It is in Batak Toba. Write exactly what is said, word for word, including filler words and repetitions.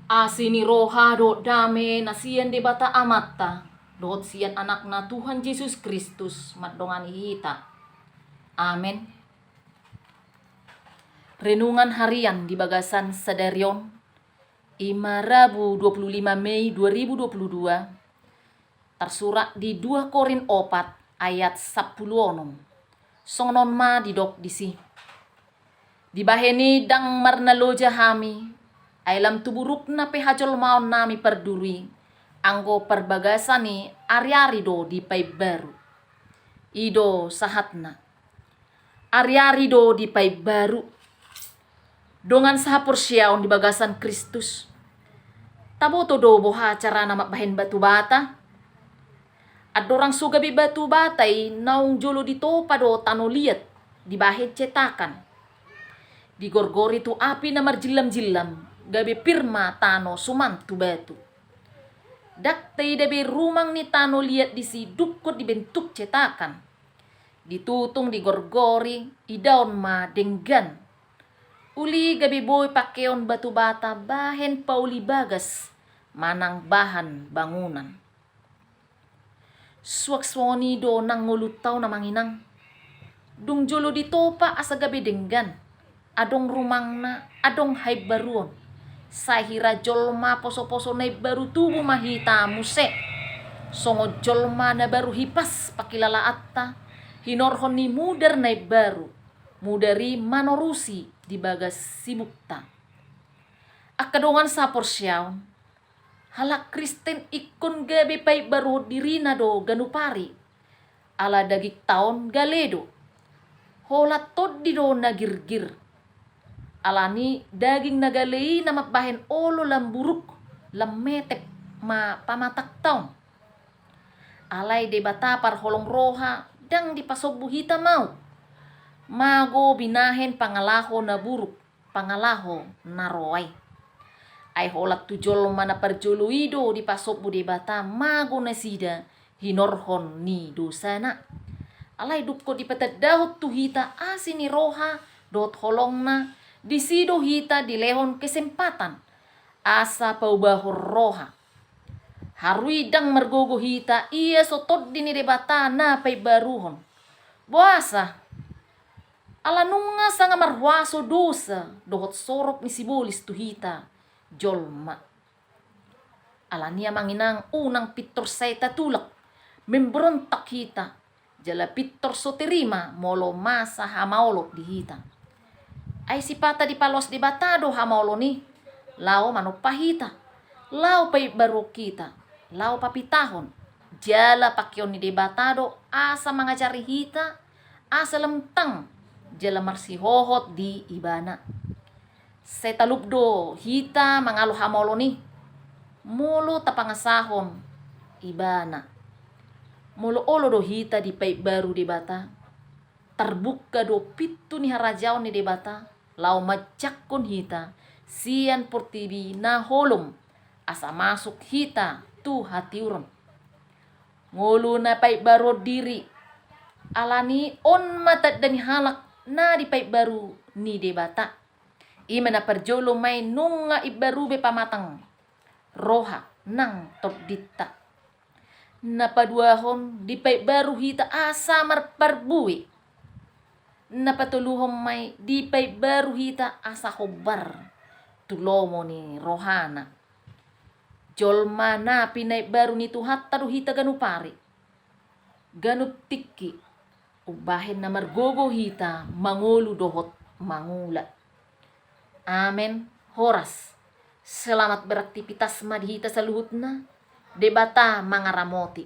Asi ni roha dohot dame na sian Debata Amanta dohot sian Anakna Tuhan Jesus Kristus mandongani hita. Amen. Renungan harian di bagasan sadari on, i ma Rabu dua puluh lima Mei dua ribu dua puluh dua, tarsurat di dua Korint opat ayat sampulu onom. Songon on ma didok disi: Dibahen i ndang marnaloja hami, ai lam tu burukna pe hajolmaonnami parduru i, anggo parbagasan i ari-ari do dipaimbaru. I do sahatna. Ari-ari do dipaimbaru. Dongan sahaporseaon di bagasan Kristus, taboto do boha carana mambahen batu bata? Andorang so gabe batu bata i, naung jolo ditopa do tano liat dibahen cetakan. Digorgori tu api na marjillam-jillam, gabe pir ma tano suman tu batu. Ndang taida be rumang ni tano liat disi dungkon dibentuk cetakan. Ditutung, digorgori, idaon ma denggan. Uli gabe boi pakeon batu bata bahen pauli bagas manang bahan bangunan. Suang songon i do nang ngolunta on, amang inang. Dung jolo ditopa asa gabe denggan, adong rumangna, adong haimbaruon. Sai hira jolma poso-poso na imbaru tubu ma hita muse. Songon jolma na baru hipas pangkilalaanta, hinorhon ni mudar na imbaru, mudar i manorusi di bagas sibukta. Angka dongan sahaporseaon, halak Kristen ingkon gabe paimbaruhon dirina do ganup ari. Ala dagingta on gale do. Holan tondi do na girgir. Alani daging na gale i na mambahen olo lam buruk, lam metep ma pamatangta on. Alai Debata parholong roha, ndang dipasombu hita mauk. Mago binahen pangalaho na buruk, pangalaho na roa i. Ai holan tu jolma na parjolo i do dipasombu Debata mago nasida hinorhon ni dosana. Alai dungkon dipatandahon tu hita asi ni roha dohot holongna, disi do hita dilehon kesempatan asa paubahon roha. Haru i ndang margogo hita, ia so tondi ni Debata na paimbaruhon. Boasa? Ala nunga sanga marhuaso dosa dohot sorop ni sibolis tu hita jolma. Alani, amang inang, unang pintor sai tatulak, memberontak hita, jala pintor so terima molo masa hamaolon di hita. Ai sipata dipaloas Debata do hamaolon i, laho manompa hita, laho paimbaruhon hita, laho papitahon, jala pakeon ni Debata do asa mangajari hita, asa lam tang jala marsihohot di Ibana. Sai talup do hita mangalo hamaolon i, molo tapangasahon Ibana. Molo olo do hita dipaimbaru Debata, tarbungka do pintu ni harajaon ni Debata, laho manjangkon hita sian portibi na holom, asa masuk hita tu hatiuron. Ngolu na paimbaruon diri, alani on ma tanda ni halak na dipaimbaru ni Debata. I ma na parjolo, ma i nunga imbaru be pamatang roha nang tondinta. Na paduahon, dipaimbaru hita asa marparbue. Na patoluhon, ma i dipaimbaru hita asa hombar tu lomo ni rohana. Jolma na pinaimbaru ni Tuhanta do hita ganup ari, ganup tingki, umbahen na margogo hita mangolu dohot mangula. Amen. Horas. Selamat beraktivitas ma di hita saluhutna. Debata mangaramoti.